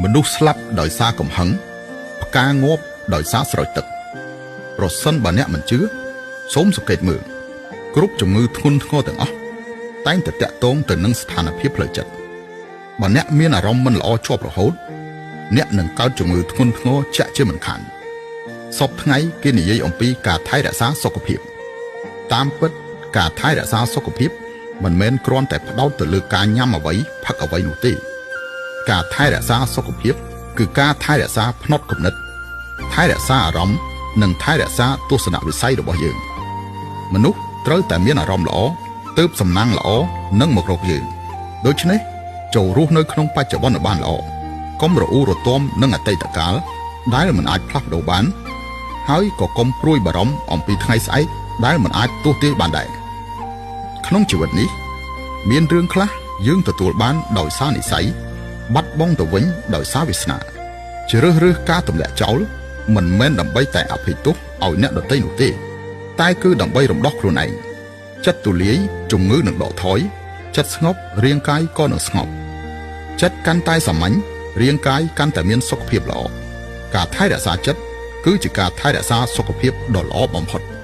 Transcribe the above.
មនុស្សស្លាប់ដោយសារកំហឹងផ្កាងាប់ដោយសារស្រោចទឹកប្រសិនបើអ្នកមិនជឿសូមសង្កេតមើលគ្រប់ជំងឺធ្ងន់ធ្ងរទាំងអស់តែងតែតាក់ទងទៅនឹងស្ថានភាពផ្លូវចិត្តបើអ្នកមានអារម្មណ៍មិនល្អជាប់រហូតអ្នកនឹងកើតជំងឺធ្ងន់ធ្ងរជាក់ជាមិនខានសពថ្ងៃគេនិយាយអំពីការថែរក្សាសុខភាពតាមពិតការថែរក្សាសុខភាពមិនមែនគ្រាន់តែផ្ដោតទៅលើការញ៉ាំអ្វីផឹកអ្វីនោះទេការថែរក្សាសុខភាពគឺការថែរក្សាផ្នត់គំនិតថែរក្សាអារម្មណ៍និងថែរក្សាទស្សនវិស័យរបស់យើងមនុស្សត្រូវតែមានអារម្មណ៍ល្អទើបសំណាងល្អនឹងមករកយើងដូច្នេះចូលរស់នៅក្នុងបច្ចុប្បន្នបានល្អកុំរអ៊ូរទាំនឹងអតីតកាលដែលមិនអាចផ្លាស់ប្ដូរបានហើយក៏កុំព្រួយបារម្ភអំពីថ្ងៃស្អែកដែលមិនអាចទស្សន៍ទាយបានដែរក្នុងជីវិតនេះមានរឿងខ្លះយើងទទួលបានដោយសារនិស័យបាត់បង់ទៅវិញដោយសារវាសនាជ្រើសរើសការទម្លាក់ចោលមិនមែនដើម្បីតែអភ័យទោសឲ្យអ្នកដទៃនោះទេតែគឺដើម្បីរំដោះខ្លួនឯងចិត្តទូលាយជំងឺនឹងដកថយចិត្តស្ងប់រាងកាយក៏នឹងស្ងប់ចិត្តកាន់តែសាមញ្ញរាងកាយកាន់តែមានសុខភាពល្អការថែរក្សាចិត្តគឺជាការថែរក្សាសុខភាពដ៏ល្អបំផុត។